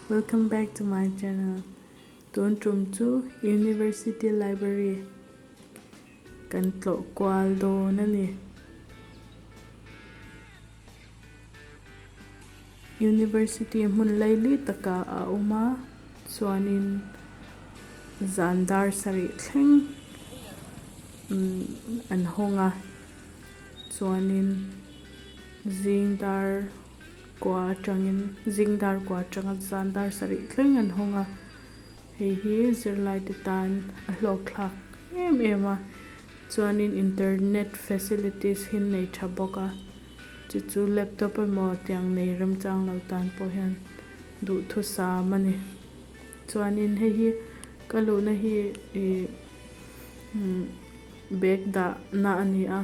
Welcome back to my channel. Tun tum chu University Library kan tlawh kual dawn a ni. University hmun laili takah a awm a, chuanin zan dar sarih thleng an hawng a, chuanin zing dar kua atangin zing dar kua atanga zan dar sarih thleng an hawng a, hei hi zirlai te tan a hlawk thlak em em a, chuanin internet facilities hi an nei tha bawk a. Chu chu laptop emaw tiang nei remchang lo tan pawh hian duhthusam a ni. Chuanin hei hi ka luhna hi ih umm bag dahna a ni a,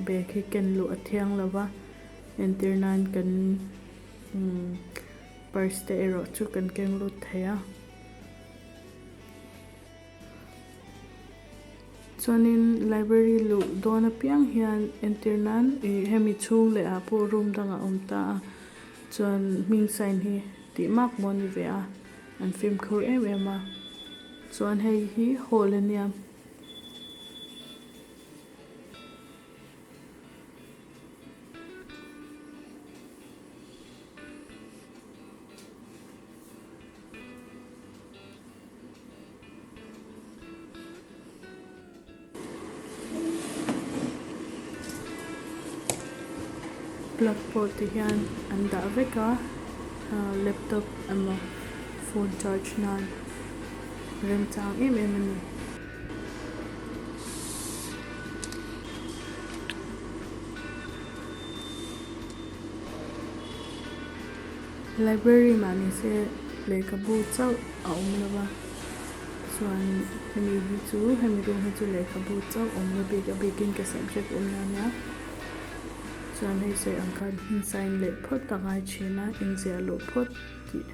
bag hi ken luh a thiang lo va, entir nan kan umm purse te erawh chu kan keng lut thei a. Chuanin library luh dawn apiang hian entir nan ih hemi chhung leh ah pawh room dangah a awm ta a chuan hming sign hi tih mak maw a ni ve a an fimkhur em em a chuan hei hi hall a nia. Plug pawh ti hian an dah vek a laptop emaw phone charge nan remchang em em a ni. Library mah ni se lehkhabu chauh a awm lo va chuan hemi hi chu hemi room hi chu lehkhabu chauh awm na bik a bikin ka subject awm na ania chuan hei sawi ang khan in sign leh phawt a ngai thin a inziah luh phawt tih.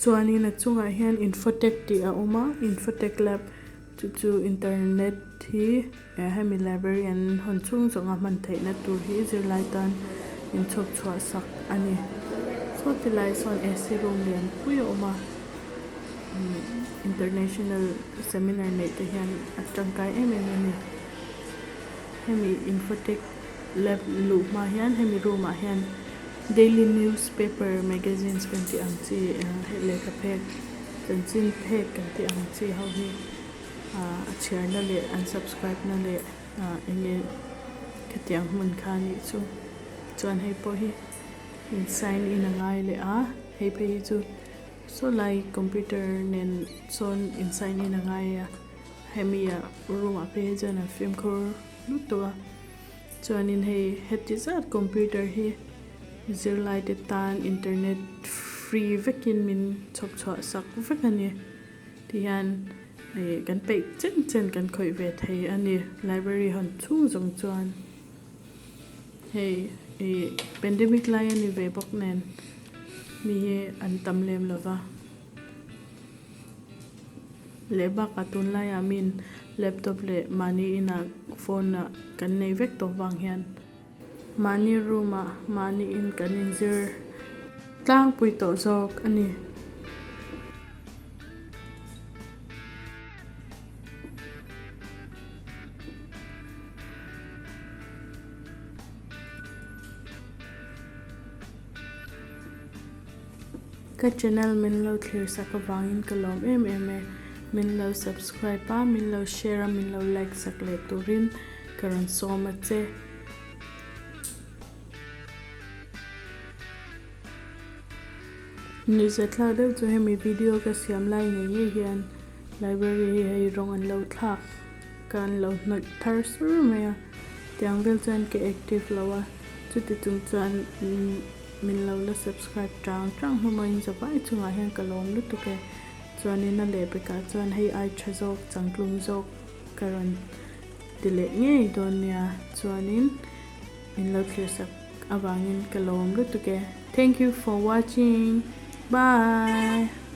Chuanin a chungah hian infotech tih a awm a infotech lab chu chu internet hi hemi library an hawn chhung zawnga hman theihna tur hi zirlai tan inchhawp chhuah sak a ni saw ti lai sawn ac room lian pui a awm a international seminar neih te hian a tangkai em em a ni hemi infotech lab luh hma hian hemi room ah hian daily news paper magazines kan tih ang chi hei lehkha phek chanchin phek kan tih ang chi ho hi ah a chhiar na leh an subscribe na leh ah eng nge khatiang hmun kha a nih chu chuan hei pawh hi in sign in a ngai leh a hei phei hi chu saw lai computer nen sawn in sign in a ngai a hemi ah room ah phei hi chuan an fimkhur lutuk a chuanin hei heti zat computer hi zirlai te tan internet free vekin min chhawp chhuah sak vek a ni tihian ih kan peih chen chen kan khawih ve thei a ni library hawn chhung zawng chuan hei ih pandemic lai a ni ve bawk nen mi hi an tam lem lo va. Leh bakah tunlaiah min laptop leh mahni inah phone ah kan nei vek tawh vang hian mahni room ah mahni in kan inzir tlangpui tawh zawk a ni. Ka channel min lo thlir sak avangin ka lawm em em e. Min lo subscribe a, min lo share a, min lo like sak leh turin ka rawn sawm a che. Nuihzatthlak deuh chu hemi video ka siam lai ngei ngei hian library hi hei rawng an lo thlak ka an lo hnawih thar sur mai a, tiang vel chuan ka active lo a, chuti chung chuan min lo la subscribe tang tang hlawm a, in zavai chungah hian ka lawm lutuk e, chuanin a lehpekah chuan hei ai tha zawk changtlung zawk ka rawn ti leh ngei dawn nia chuanin. Min lo thlir sak avangin ka lawm lutuk e. Thank you for watching. Bye.